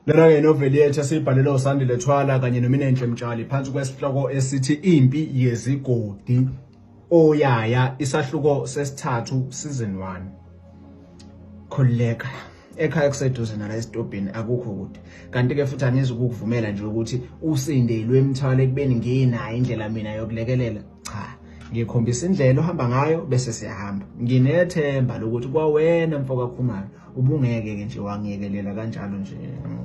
Lena-ke inoveli yethu esiyibhalelwe uSandile Thwala kanye noMinenhle Mtshali phansi kwesihloko esithi Impi Yezigodi Oyaya isahluko sesithathu season 1. Khululeka. Ekhaya kuseduze nala esitobhini akukho kude. Kanti-ke futhi angizukukuvumela nje ukuthi usindelwe emthwalo ekubeni nginayo indlela mina yokulekelela. Cha, ngikhombisa indlela ohamba ngayo bese siyahamba. Nginethemba lokuthi kwawena mfoka Khumalo ubungeke-ke nje wangiyekelela kanjalo nje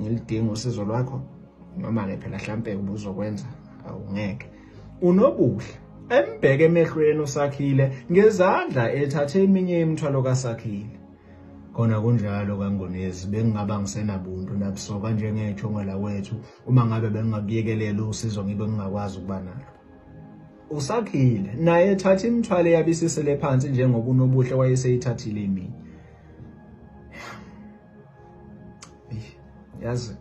ngilidinga usizo lwakho noma-ke phela hlampe ubuzokwenza awungeke unobuhle embheke emehlweni usakhile ngezandla ethathe eminye imithwalo kasakhile khona kunjalo kangonezi bengingaba ngisenabuntu nabusoka njengethonga lakwethu uma ngabe bengingakuyekelela usizo ngibe ngingakwazi ukuba nalo usakhile naye ethatha imithwalo eyabisisele phansi njengoba unobuhle wayeseyithathile eminye Yazi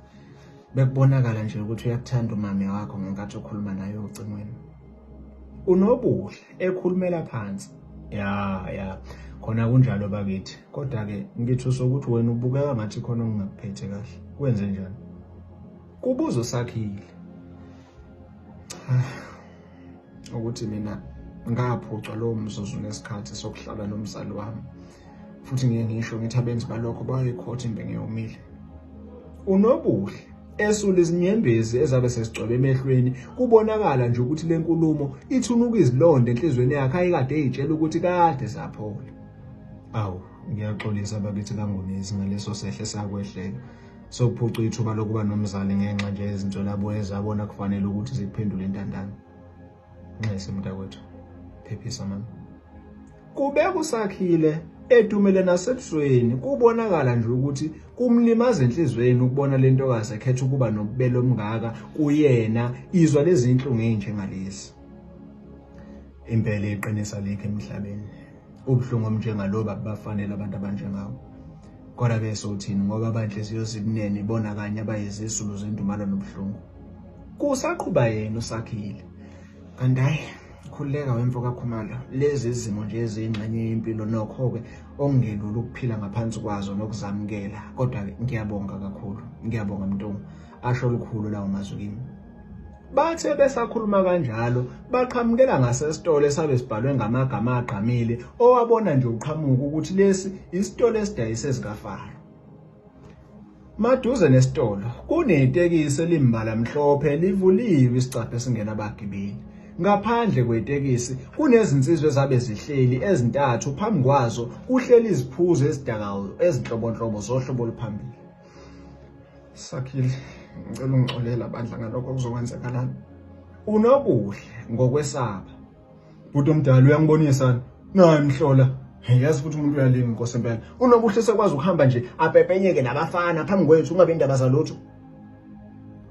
bekubonakala nje ukuthi uyakuthanda umame wakho ngenkathi ukhuluma naye ocingweni. Unobuhle ekhulumela phansi. Ya ya khona kunjalo bakithi kodwa ke ngithusa ukuthi wena ubukeka ngathi khona okungakuphethe kahle. Kwenze njani? Kubuza uSakhile. Cha ukuthi mina ngaphucwa lowo mzuzu nesikhathi sokuhlala nomzali wami. Futhi ngiye ngisho ngithi abenzi balokho bayoyikhotha into engeyomile. Unobuhle esula izinyembezi ezabe sezigcwele emehlweni kubonakala nje ukuthi le nkulumo ithunuka izilonda enhlizweni yakhe ayikade eyitshela ukuthi kade zaphola. Awu, ngiyaxolisa bakithi kaNgonezi ngaleso sehle sakwehlela sokuphuca ithuba lokuba nomzali ngenxa nje yezinto labo ezabona kufanele ukuthi zikuphendule intandane. Nxese mntakwethu. Phephisa mama. Kubeka uSakhile edumele nasebusweni kubonakala nje ukuthi kumlimaza enhlizweni ukubona le ntokazi ekhetha ukuba nobubele omngaka kuyena izwa lezi inhlungu ezinjengalezi. Impela iqinisa likho emhlabeni. Ubuhlungu obunjengalobu abubafanele abantu abanjengawo. Kodwa ke sothini ngoba abanhliziyo zibunene ibona kanye abayizisulu zendumalo nobuhlungu. Kusaqhuba yena uSakhile. Kanti hayi khululeka wemfo kaKhumalo lezi izimo nje eziyingxenye yempilo nokho-ke okungelula ukuphila ngaphansi kwazo nokuzamukela kodwa-ke ngiyabonga kakhulu ngiyabonga Mntungwa asho lukhulu lawo mazwi kimi. Bathe besakhuluma kanjalo baqhamukela ngasesitolo esabe sibhalwe ngamagama agqamile owabona nje uqhamuka ukuthi lesi isitolo esidayisa ezikaFaro. Maduze nesitolo kunetekisi elimbala mhlophe livuliwe isicabha esingena abagibeli. Ngaphandle kwetekisi kunezinsizwa ezabe zihleli ezintathu phambi kwazo kuhleli iziphuzo ezidakayo ezinhlobonhlobo zohlobo oluphambili. Sakhile, ngicela ungixolela bandla ngalokho okuzokwenzeka lana. Unobuhle ngokwesaba. Bhuti omdala uyangibonisa naye mhlola. Yazi futhi umuntu uyalinga inkosi impela. Unobuhle sekwazi ukuhamba nje apepenyeke nabafana phambi kwethu ungabe indaba zalutho.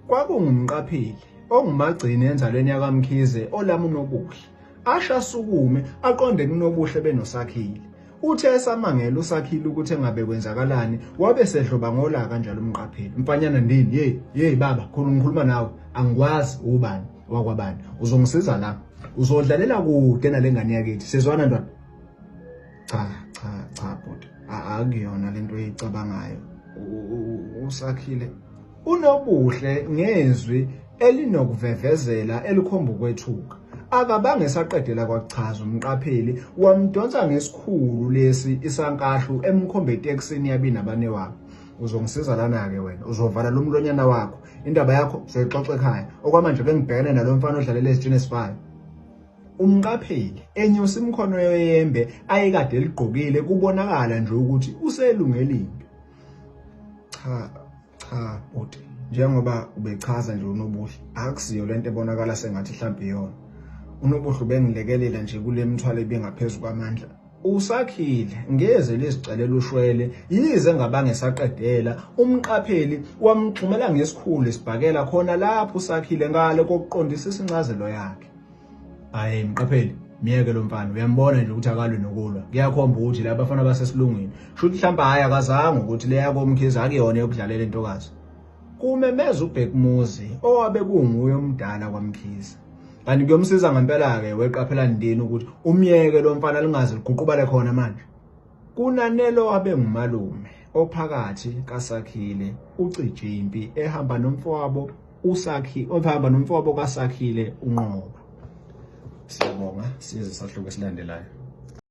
Kwakungumqapheli ongumagcini enzalweni yakaMkhize olama uNobuhle. Asho asukume aqonde kuNobuhle benoSakhile. Uthe esamangele uSakhile ukuthi engabe kwenzakalani wabe sedloba ngolaka njalo umqapheli. Mfanyana ndini, hey, hey baba, khona ngikhuluma nawe, angikwazi ubani wakwabani. Uzongisiza la. Uzodlalela kude nalengane yakithi. Sizwana ndoda? Cha, cha, cha bhuti. Akuyona lento oyicabangayo. USakhile Unobuhle ngezwi elinokuvevezela elikhomba ukwethuka. Akabange esaqedela kwakuchaza umqapheli wamdonsa ngesikhulu lesi isankahlu emkhomba etekisini yabinabanewabo. Uzongisiza lana-ke wena, uzovala lo mlonyana wakho. Indaba yakho soyixoxa ekhaya. Okwamanje ke ngibhekene nalo mfana odlalela ezitsheni esifayo. Umqapheli enyusa imikhono yeyembe ayekade eligqokile kubonakala nje ukuthi uselungele impi. Cha cha bhuti njengoba ubechaza nje uNobuhle akusiyo lento ebonakala sengathi mhlawumbe iyona. UNobuhle ubengilekelela nje kule mthwalo ebingaphezu kwamandla. Usakhile ngeze lizicelela ushwele yize engabange esaqedela umqapheli wamxhumela ngesikhulu isibhakela khona lapho uSakhile ngale kokuqondisisa incazelo yakhe. Hayi mqapheli myeke lo mfana uyambona nje ukuthi akalwi nokulwa kuyakhomba ukuthi laba bafana basesilungwini shuthi mhlawumbe hhayi akazange ukuthi leya komkhize akuyona yokudlalela intokazi kumemeza ubhekumuzi owabe kunguye omdala kwamkhize kanti kuyomsiza ngempela-ke weqaphela ndini ukuthi umyeke lo mfana lingaze liguqubale khona manje kunanelo wabe ngumalume ophakathi kaSakhile uCijimpi ehamba nomfowabo uSakhi ohamba nomfowabo kaSakhile uNqoba. Siyabonga, size sahluko esilandelayo.